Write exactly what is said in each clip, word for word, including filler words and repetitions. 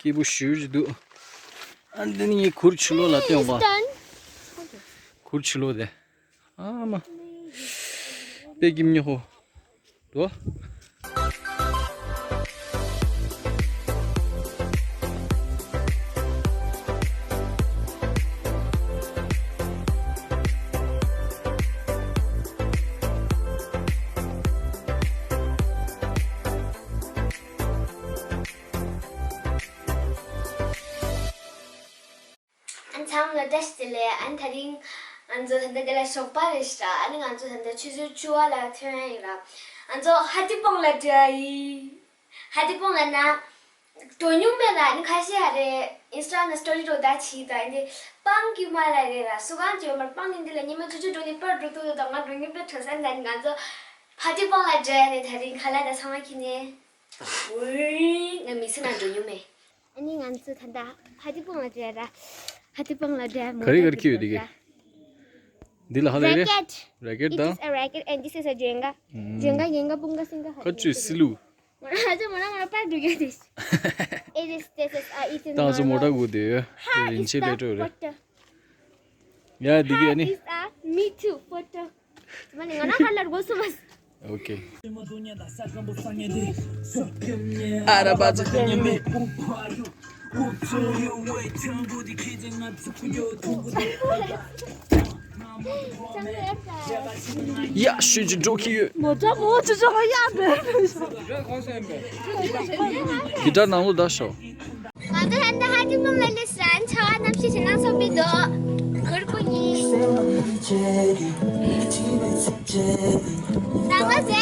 སྐྱིད་པོ་ཞེ་པོ་ཅིག་འདུག་ཨ་འདི་ནི་ངའི་གུར་ཕྱི་ལོགས་ལ་བཏོན་པ། གུར་ཕྱི་ལོགས་དེ། ཨ་མ། དཔེ་སྐྱིད་པོ་ཉོ་ཧོ། དོ། ཨན་ཚང་མ་ལ་བཀྲ་ཤིས་བདེ་ལེགས། ཨན་དེ་རིང་ང་ཚོ་ད་ལྟ་དེ་ལ་ཞོགས་པ་རེད་ཤག་ཨ་ནི་ང་ཚོ་ད་ལྟ་ཆུ་ཚོད་བཅུ་པ་ལ་ཐོན་ཡ་ཡིན་ར། ང་ཚོ་ཧ་ཏི་པང་ལ་འགྲོ་ཡ་ཡིན། ཧ་ཏི་པང་ལ་ན་འགྲོ་མྱོང་མེད་ལ། ཨ་ནི་ཁ་ཤས་ཡ་རེད། ཨིན་སི་ཊ་ན་སི་ཊོ་རི་འགྲོ་ད་བྱིས་ད་ཨ་ནི་པང་གི་མ་ལ་རེད་ར། སུ་གང་འགྲོ་མར་པང་ཡིན་འདི་ལ་ཉི་མ་ཆུ་ཚོད་འགྲོ་ནི་པར་འགྲོ་ཐུབ་ད། ང་འགྲོ་མྱོང་མེད་ཁྲོ་ས་ན་ང་ཚོ་ཧ་ཏི་པང་ལ་འགྲོ་ཡ་རེད། དེ་རིང་ཁ་ལག་ད་ཚང་མ་ཁྱེར་ནས། ཝུའི་ང་མི་ཚེ་ན་འགྲོ་མྱོང་མེད། ཨ་ནི་ང་ཚོ་ད་ལྟ་ཧ་ཏི་པང་ལ་འགྲོ་ཡ་ར། ཧ་ཏི་པང་ལ་འགྲོ་ཡ་མོ་ག་རེ་ག་རེ་ཁྱེར་ཡོད་འདི་གི། འདི་ལ་ཧ་ལས་རེད། Racket. Racket It is a racket and this is a Jenga. Jenga Jenga Bunga Singa. ཁ་ཆུ་སི་ལུ། ང་ཚོ་མོ་ན་མོ་ན་པར་འགྲོ་གི་ཡོད་དེ། It is this is a it is ད་ང་ཚོ་མོ་ཊ་སྒུག་བསྡད་ཡོད། Hi རིན་is ཆེན་the ལས་སྤྲོད་རེད། Water. ཡ་འདི་གི་ཨ་ནི། Hi is a me too photo. ང་ནི་ང་ན་ཧ་ལར་གོ་སོ་མ། Okay. ཡ་ཤུ་ཅི་འགྲོ་གི་ཡོད། མོ་ཏྲ་མོ་ཅི་ཅོ་ཡ་མེད། གི་ཏར་ནང་ལོགས་ད་ཤོག་ང་ཚོ་ཧན་ད་ཧ་ཏི་པང་ལ་སླེབས་སོང་། ཆར་པ་གནམ་གཤིས་ཞེད་སྣང་ཚ་པོ་འདུག་གུར་པོ་གཉིས། ནང་ལ་མཇལ་ཡིན། Bye bye.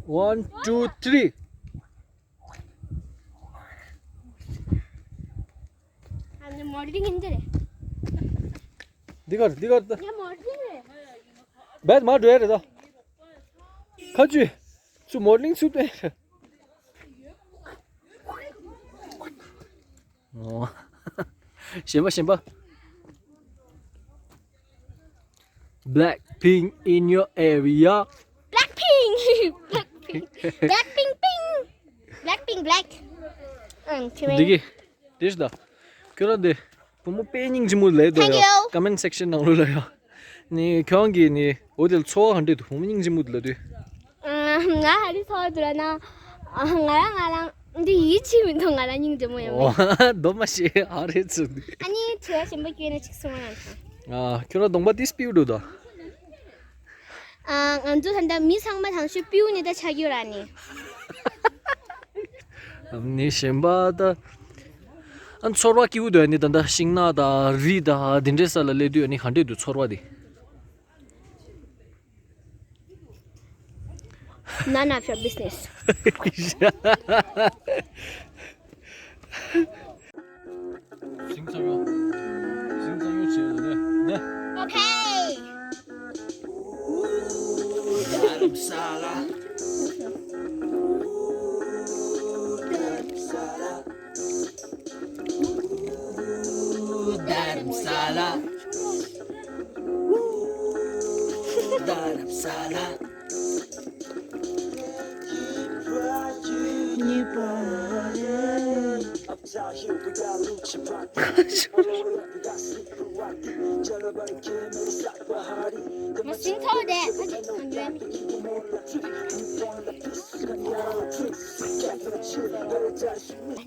One, two, three. ཨ་ནི་མོ་ཌེལ་ལིང་ཡིན་གྱི་རེད། འདི་གར་འདི་གར་ད། ངས་མོ་ཌེལ་ལིང་རེད། བས་མ་འགྲོ་ཡ་རེད་ད། ཁ་ཆུ། ཚུ་མོ་ཌེལ་ལིང་ཚུ་སྟོན། ཨོ། གཞན་པ་གཞན་པ། Blackpink in your area. Blackpink. Blackpink. Blackpink pink. Blackpink black. ཨང་ཁྱེད་འདི་གི་དེ་ཤི་ད། ཁྱོད་རང་དེ་བུ་མོ་དཔེ་སྙིང་རྗེ་མོ་ལས་དོ་ཡ། Thank you. Comment section ནང་ལོགས་ལ་ཡ། ནི་ཁྱོད་རང་གི་ནི་འོ་དེ་ལ་ཚོར་བ་ག་འདྲས་འདུག་བུ་མོ་སྙིང་རྗེ་མོ་དེ་ལ་དུས། ང་ཧ་རི་ཚོར་བ་འདུག་ལ་ན། ང་རང་ང་རང་འདི་ཡིད་ཆེས་མི་འདུག་ང་རང་སྙིང་རྗེ་མོ་ཡོད་མེད། འོ་མདོ་མ་ཤེས་ཧ་རེ་ཚུ་འདུག་ཨ་ནི་དྲི་བ་གཞན་པ་བསྐྱོན་ན་ཅིག་གསུང་རོགས་གནང་། ཨ་ཁྱོད་རང་གདོང་པ་ཏིས་སྤིའུ་འགྲོ་དོ། ཨ་ང་ཚོ་ད་ལྟ་མི་ཚང་མ་དང་ཤོས་སྤིའུ་ནི་ད་ཆགས་ཡོད་ར་ནི། ནི་གཞན་པ་ད། ཨ་ཚོར་བ་སྐྱིད་པོ་འདུག་ནི་ད་ལྟ་ཤིང་ནགས་དང་རི་དང་དེ་འདྲའི་ས་ལ་སླེབས་དུས་ནི་ག་འདྲས་འདུག་ཚོར་བ་དེ། None of your business. ཟིང་ཚ་ཡོ། ཟིང་ཚ་ཡོ་བྱེད་ལེ་ནེ། Okay.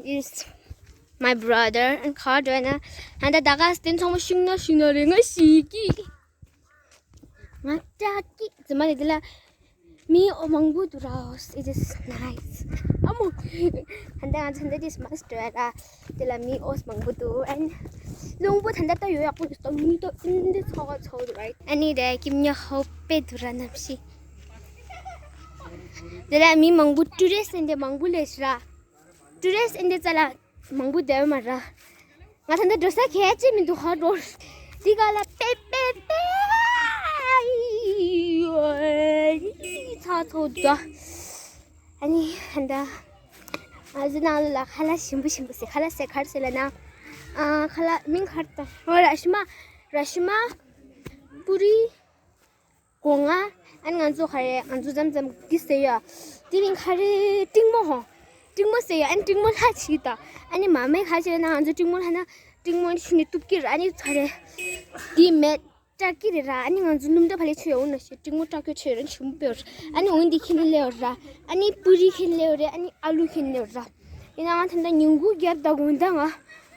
Is my brother and car driver. ད་ལྟ་ད་ག་སྟེང་ཚང་མ་ཤིང་ནགས་ཤིང་ནགས་རེད། ང་ཤི་གི། ང་སྐྲག་གི། རྫི་མ་རེད་འདི་ལ། མི་འོ་མང་པོ་འདུག་ར། It is nice. ཨ་མོ། ད་ལྟ་ང་ཚོ་འདི་དེ་མ་སྟོད་ར། འདི་ལ་མི་འོ་མང་པོ་འདུག་ཨན། རླུང་པོ་ད་ལྟ་ད་ཡོད་ཡག་པོ་འདུག་མི་ད་ཨིན་འདི་ཚོགས་ཚོགས་འདུག་ར། ཨ་ནི་དེ་ཀིམ་ཉ་ཧོ་པེ་འདུག་ར་གནམ་གཤིས། འདི་ལ་མི་མང་པོ་ཊུ་རི་སི་ཊི་འདི་མང་པོ་ལས་ར། ཊུ་རི་སི་ཊི་འདི་ཙ་ལ། མང་པོ་བསྡད་ཡོད་མ་རེད། ང་ད་ལྟ་འགྲོ་ས་གལ་ཆེ་མི་འདུག་ཧ་འགྲོ། འདི་ག་ལ་པེ་པེ་པེ། ཚ་ཚོ་འདུག་ཨ་ནི་ད་ལྟ་ང་ཚོ་ནང་ལ་ཁ་ལག་ཞིམ་པོ་ཞིམ་པོ་ཟེར། ཁ་ལག་ཟེར་ག་རེ་ཟེར་ལབ་ན། ཨ་ཁ་ལག་མིང་ག་རེ་ད། ཨོ་ར་ཤི་མ། ར་ཤི་མ། པུ་རི། སྒོ་ང་། ཨ་ནི་ང་ཚོ་ག་རེ་ང་ཚོ་མཚམས་མཚམས་འདི་ཟེར་ཡ། དེ་མིང་ག་རེ་ཏིང་མོ་ཧོ། ཏིང་མོ་ཟེར་ཡ། ཨ་ནི་ཏིང་མོ་ལྷ་ཅིག་ད། ཨ་ནི་མ་མེ་ག་ཅིག་ན་ང་ཚོ་ཏིང་མོ་ལྷ་ན་ཏིང་མོ་ཤི་ནི་གཏུབ་ཀྱི་ར། ཨ་ནི་ག་རེ་འདི་མེད་སྐྲག་གི་རེད་ར། ཨ་ནི་ང་ཚོ་སྣུམ་འདྲ་བ་ལས་ཆོད་ཡོང་ན་ཞེས་ཏིང་མོ་སྐྲག་གི་ཆོད་རན་ཞུམ་པོར། ཨ་ནི་འོན་འདི་ཁྱེར་ནི་ལེའོ་ར། ཨ་ནི་པུ་རི་ཁྱེར་ནི་ལེའོ་རེད། ཨ་ནི་ཨ་ལུ་ཁྱེར་ནི་ལེའོ་ར། ཡིན་ནའང་ད་ལྟ་ཉིན་གུང་རྒྱབ་ད་དགོང་ད་ང་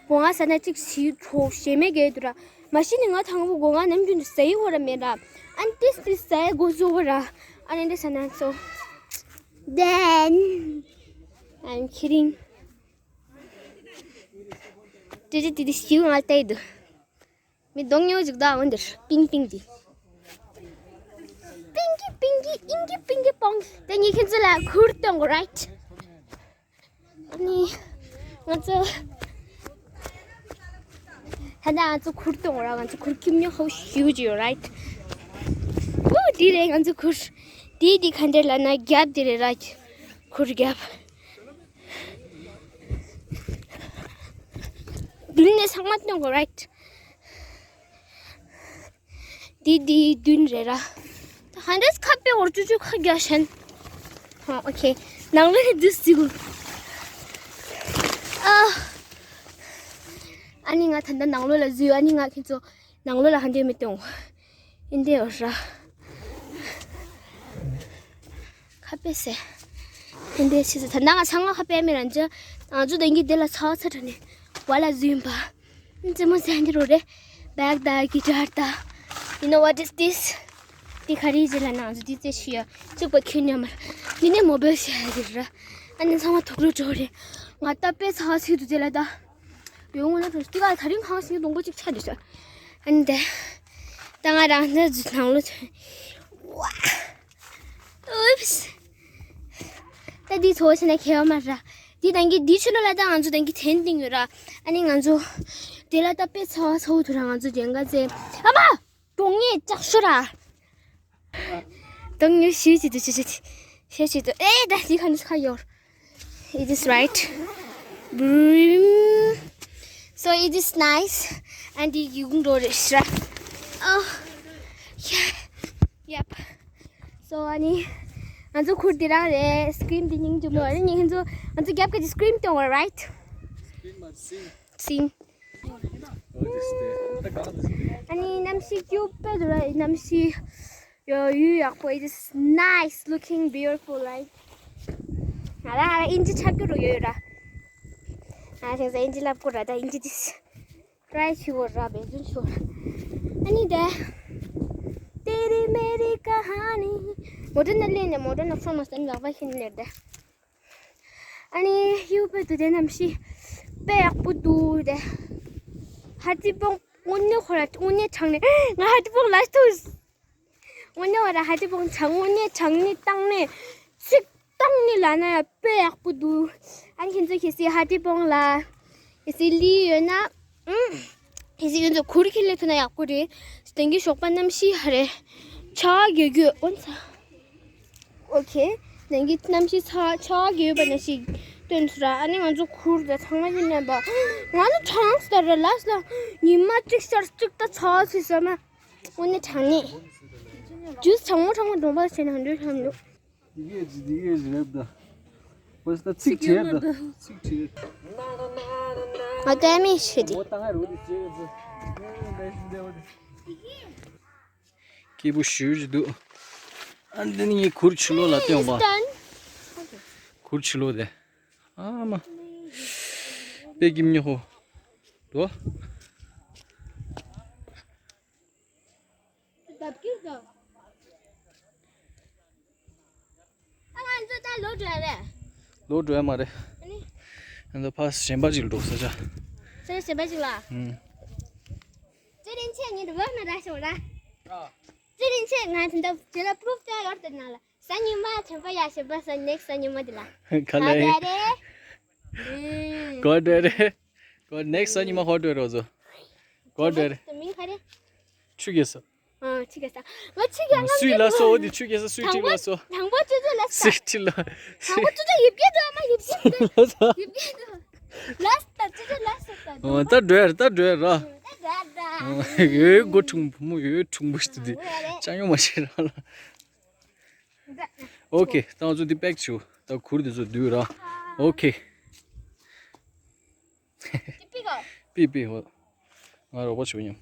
སྒོ་ང་ཟ་ན་གཅིག་བྱིས་གྲོགས་ཞེ་མེད་གས་འདུག་ར། མ་གཞི་ནས་ང་དང་པོ་སྒོ་ང་ནམ་རྒྱུན་དུ་ཟ་ཡི་ཧོ་ར་མེད་ར། ཨ་ནི་ཏིས་ཏིས་ཟ་ཡི་གོ་ཟོ་ཧོ་ར། ཨ་ནི་འདི་ཟ་ན་ཚོ། Then I'm kidding. ཏི་ཏི་ཏི་ཏི་ཞིའུ་ང་ལྟ་ཡི་འདུག་མི་གདོང་ཉོ་ཅིག་ད་འོན་འདིར་པིང་པིང་ཏི། པིང་གི་པིང་གི་ཨིང་གི་པིང་གི་པོང་། དེ་གཉིས་ཁྱེད་ཚོ་ལ་ཁུར་གཏོང་གོ་right? ནི། ང་ཚོ། ད་ལྟ་ང་ཚོ་ཁུར་གཏོང་ར། ང་ཚོ་ཁུར་ཁྱིམ་ཉོ་ཧོ་ཞུ་ཅི་ཡོད་right? ཨོ་འདི་རེད་ང་ཚོ་ཁུར། འདི་འདི་ག་འདྲ་ལབ་ན་རྒྱབ་འདི་རེད་ར། ཁུར་རྒྱབ། མདུན་ནས་ཚང་མ་གཏོང་དགོས་right? འདི་འདི་མདུན་རེད་ར། ད་ག་འདྲས་ཁ་པའི་འོར་ཅུ་ཅུ་ཁ་རྒྱག་ཤན། ཧོ་ཨོ་ཁེ། ནང་ལོགས་ནས་འདུག་ཟིག་ཨ། ཨ་ནི་ང་ད་ལྟ་ནང་ལོགས་ལ་འཛུལ། ཨ་ནི་ང་ཁྱེད་ཚོ་ནང་ལོགས་ལ་ཧ་འདྲེ་མི་གཏོང་། ཨིན་དེ་འོ་ར། ཁ་པེ་སེ། ཨིན་དེ་ཆི་ཟེར་ད་ནང་ང་ཚང་མ་ཁ་པེ་མི་རང་ཅི། ང་ཚོ་དེང་གི་དེ་ལ་ཚ་བ་ཚ་དྲགས་ནས་བ་ལ་འཛུལ་ཡིན་པ། ཙེ་མོ་ཟན་དེ་རོ་རེ། bag ད་guitar ད། You know what is this? དེ་ག་རེ་ཟེར་ལབ་ན་ང་ཚོ་དེ་རྩེ་ཤི་ཡ། གཅིག་པ་ཁྱོད་ཉམས་མར། འདི་ནས་མོ་བེལ་ཤི་ཡ་རེད་ར། ཨ་ནི་ཚང་མ་དུག་རོ་འགྲོ་རེད། ང་ད་དཔེ་ཚ་བ་ཚིག་ཏུ་དེ་ལ་ད། ཡོང་ངོ་ན་དུ་སྟི་ག་ད་རིང་ཁང་ཤིང་སྡོང་པོ་གཅིག་ཆ་དུ་ཤ། ཨ་ནི་དེ། ད་ང་རང་ད་ནང་ལོ། Oops. ད་འདི་ཚོ་བྱས་ན་ཁེ་བ་མ་ར། འདི་དང་གི་འདི་ཆུ་ལོ་ལ་ད་ང་ཚོ་དང་གི་ཐན་ཏིང་ཡོད་ར། ཨ་ནི་ང་ཚོ་དེ་ལ་ད་དཔེ་ཚ་བ་ཚ་བོ་དུ་ར། ང་ཚོ་རྒྱན་ག་ཚེ་ཨ་མ། གདོང་ངས་ལྕགས་ཤོར་ར། གདོང་ངས་ཤི་ཅི་དུ་ཅི་ཅི་དུ། ཤི་ཅི་དུ་ཨེ་ད་འདི་ཁ་ནི་ཁ་ཡོར། It is right. Brim. So it is nice. And the you can do this, right? Oh, yeah. Yep. So, ཨ་ནི། ང་ཚོ་ཁུར་དེ་རང་རེད། scream དེ་སྙིང་རྗེ་མོ་རེད། ཉིན་ཚོ་ང་ཚོ་རྒྱབ་ཀྱི་scream གཏོང་བ་right? Scream or sing? Sing. ཨ་ནི་གནམ་གཤིས་སྐྱིད་པོ་འདུག་ར། གནམ་གཤིས་ཡོད་ཡུལ་ཡག་པོ། It is nice, looking beautiful, right? ང་ལ་ང་ལ་ཨིན་ཇི་ཆགས་ཀྱི་རོ་ཡོད་ར། ང་ལ་ཨིན་ཇི་ལབ་དགོས་ར། ད་ཨིན་ཇི་དེ། Try ཆི་བོ་ར་བེ་ཟུན་ཆོ། ཨ་ནི་དེ། ཏེ་རི་མེ་རི་ཀ་ཧ་ནི། མོ་ཊ་ནང་སླེབས་ནས་མོ་ཊ་ནང་ཚང་མ་སྟན་ལག་པ་ཤིན་ལེར་དེ། ཨ་ནི་ཡུ་པེ་དུ་དེ་གནམ་གཤིས་དཔེ་ཡག་པོ་འདུག་དེ། ཧ་ཏི་པོང་དངོས་གནས་ཁོ་ར་དངོས་གནས་དྲང་གནས་ང་ཧ་ཏི་པོང་ལ་ཐུག་དངོས་གནས་བ་ར་ཧ་ཏི་པོང་དྲང་དངོས་གནས་དྲང་གནས་བཏང་ནས་ཚིག་བཏང་ནས་ལ་ན་ཡ་དཔེ་ཡག་པོ་འདུག་ཨ་ནི་ཁྱེད་ཚོ་གལ་སྲིད་ཧ་ཏི་པོང་ལ་གལ་སྲིད་ལི་ཡོད་ན། ཨུམ། གལ་སྲིད་ཁྱེད་ཚོ་གུར་ཁྱེར་ལེ་ཐུབ་ན་ཡག་པོ་རེད། དེང་གི་ཞོགས་པ་གནམ་གཤིས་ཧ་རེ། ཆར་པ་རྒྱག་གི་ཡོད། འོན་ཚ། ཨོ་ཁེ། ནང་གི་གནམ་གཤིས་ཚ་ཆར་པ་རྒྱག་ཡོད་པ་ནང་བཞིན་སྟོན་ཚུལ་ར། ཨ་ནི་ང་ཚོ་གུར་དང་ཚང་མ་ཡིན་ནམ་པ། ང་ནི་གྲང་སྟེ་ར་ལས་ལ་ཉི་མ་གཅིག་ཤར་གཅིག་ད་ཚ་ཚིག་ཟ་མ། དངོས་གནས་དྲང་གནས། ཇུས་གྲང་མོ་གྲང་མོ་འདོན་པ་བྱས་ན་འདོད་ཧམ་འདུག་ཡིག་ཡིག་རེད་ད། བས་ད་ཚིག་བྱས་ད། ཚིག་བྱས། ང་ལྟ་མི་ཤེས་ཏེ། སྐྱིད་པོ་ཞུ་ཞུ་འདུག་ཨ་འདི་ནི་ངའི་གུར་ཕྱི་ལོགས་ལ་སྟོན་པ། གུར་ཕྱི་ལོགས་དེ། ཨ་མ། དཔེ་སྐྱིད་ཉོ་ཧོ། དོ། ཨ་ང་ཚོ་ད་ལོག་འགྲོ་ཡ་རེད། ལོག་འགྲོ་ཡ་མ་རེད། ཨ་ནི། ང་ཚོ་ཕར་གཞན་པ་ཅིག་ལ་འགྲོ་ས་ཆ། ས་ཆ་གཞན་པ་ཅིག་ལ། ཨུམ། ཙི་རིན་ཆེན་ཉིད་བོད་ནང་ར་ཤོག་ར། ཨ། ཙི་རིན་ཆེན་ང་ཚོ་འདི་དེ་ལ་པུ་རུབ་སྟེ་ཡོད་དེ་ན་ལ། ས་ཉི་མ་ཐེམ་པ་ཡ་ཞེ་པ་ས་ནེག་ས་ཉི་མ་དེ་ལ། ག་ལ་ཡིན། ཨ་རེ། གོ་འདྲ་རེད། གོ་next ཉི་མ་ཧོ་འདྲ་རོ་ཟོ། གོ་འདྲ་རེད། དེ་མིང་ག་རེ། ཆུ་རྒྱས་ས། ཨ་ཆུ་རྒྱས་ས། ང་ཆུ་རྒྱས་ས། སུས་ལ་སོ་འོ་དེ་ཆུ་རྒྱས་ས་སུས་ཁྲིད་ལ་སོ། དང་པོ་ཅོ་ཅོ་ལ་སོ། སུས་ཁྲིད་ལ། དང་པོ་ཅོ་ཅོ་ཡིབ་ཀྱི་འདུག་ཨ་མ་ཡིབ་ཀྱི་འདུག་ཡིབ་ཀྱི་འདུག་ལ་སོ་ད་ཅོ་ཅོ་ལ་སོ་ད། ཨོ་ད་འགྲོ་ཡ་ད་འགྲོ་ཡ་ར། ད་འགྲོ་ད། ཡོད་སྒོ་ཁྲུང་བུ་མོ་ཡོད་ཁྲུང་བུ་ཞིག་དེ་ཅང་ཡོང་མ་ཤེས་ར་ལ། ཨོ་ཁེ། ད་ང་ཚོ་འདི་པེག་བྱུ། ད་གུར་འདི་ཚོ་བསྡུས་ར། ཨོ་ཁེ། པི་པི་ཧོ། ང་རོགས་པ་བྱུ་སྙམ།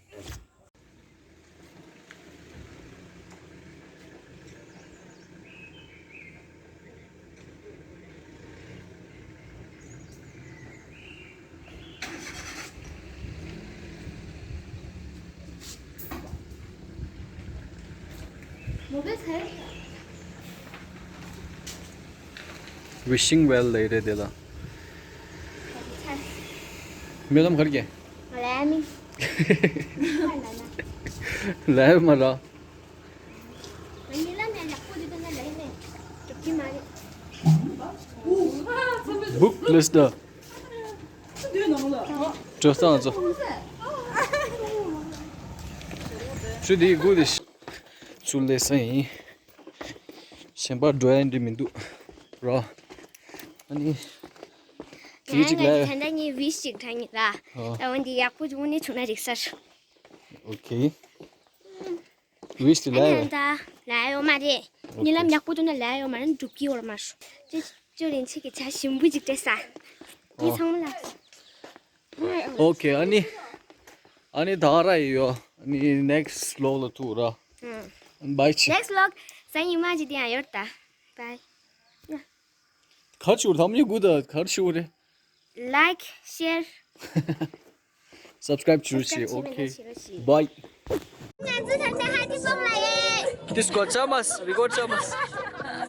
Wishing well ལབ་རེད་དེ་ལ། སྨོན་ལམ་ག་རེ་རྒྱག་ལས་མི། ལས་མ་ར། Book list ད། གྲོ་སང་ཚོ། ཆུ་དེའི་སྒུག་དེ། ཚུར་ལས་ས་ཡིན། གཞན་པ་འགྲོ་ཡ་འདི་མི་འདུག་ར། ཨ་ནི། དེའི་གཅིག་ལ། ད་ལྟ་ངས་wish ཅིག་དྲངས་ཡིན་ར། ཨོ། ད་འོན་ཏེ་ཡག་པོ་བྱུང་ནས་བྱུང་ན་རིག་ས་རེད། ཨོ་ཁེ། wish དེ་ཨ་ནི་ལ། ད་ལ་ཡོད་མ་རེད། ཉེ་ལམ་ཡག་པོ་བྱུང་ན་ལ་ཡོད་མ་རེད་འགྲུབ་ཀྱི་ཡོད་མ་རེད། ཅོ་ཅོ་རིན་ཆེན་གྱི་ཇ་ཞིམ་པོ་ཅིག་སྤྲད་ས། འདི་ཨོ། ཚང་མ་ལ། ཨོ་ཁེ། ཨ་ནི། ཨ་ནི་ད་ར་ཡོད། ཨ་ནི་next vlog ལ་ཐུག་ར། ཨང་། bye ཆི། next vlog སང་ཉིན་མ་ཅིག་དེ་ཡང་ཡོད་ད། bye། གར་ཆུར་དམ་ཡི་གུ་ད་གར་ཆུ་རེ། like share subscribe ཆུ་ཆི། subscribe ཨོ་ཁེ། བྱེད་མི་ཤེས་རོ་ཤི། bye། ང་ཚོ་ད་ལྟ་ཧ་ཏི་སོང་ལ་ཡེ། this got chamas we got chamas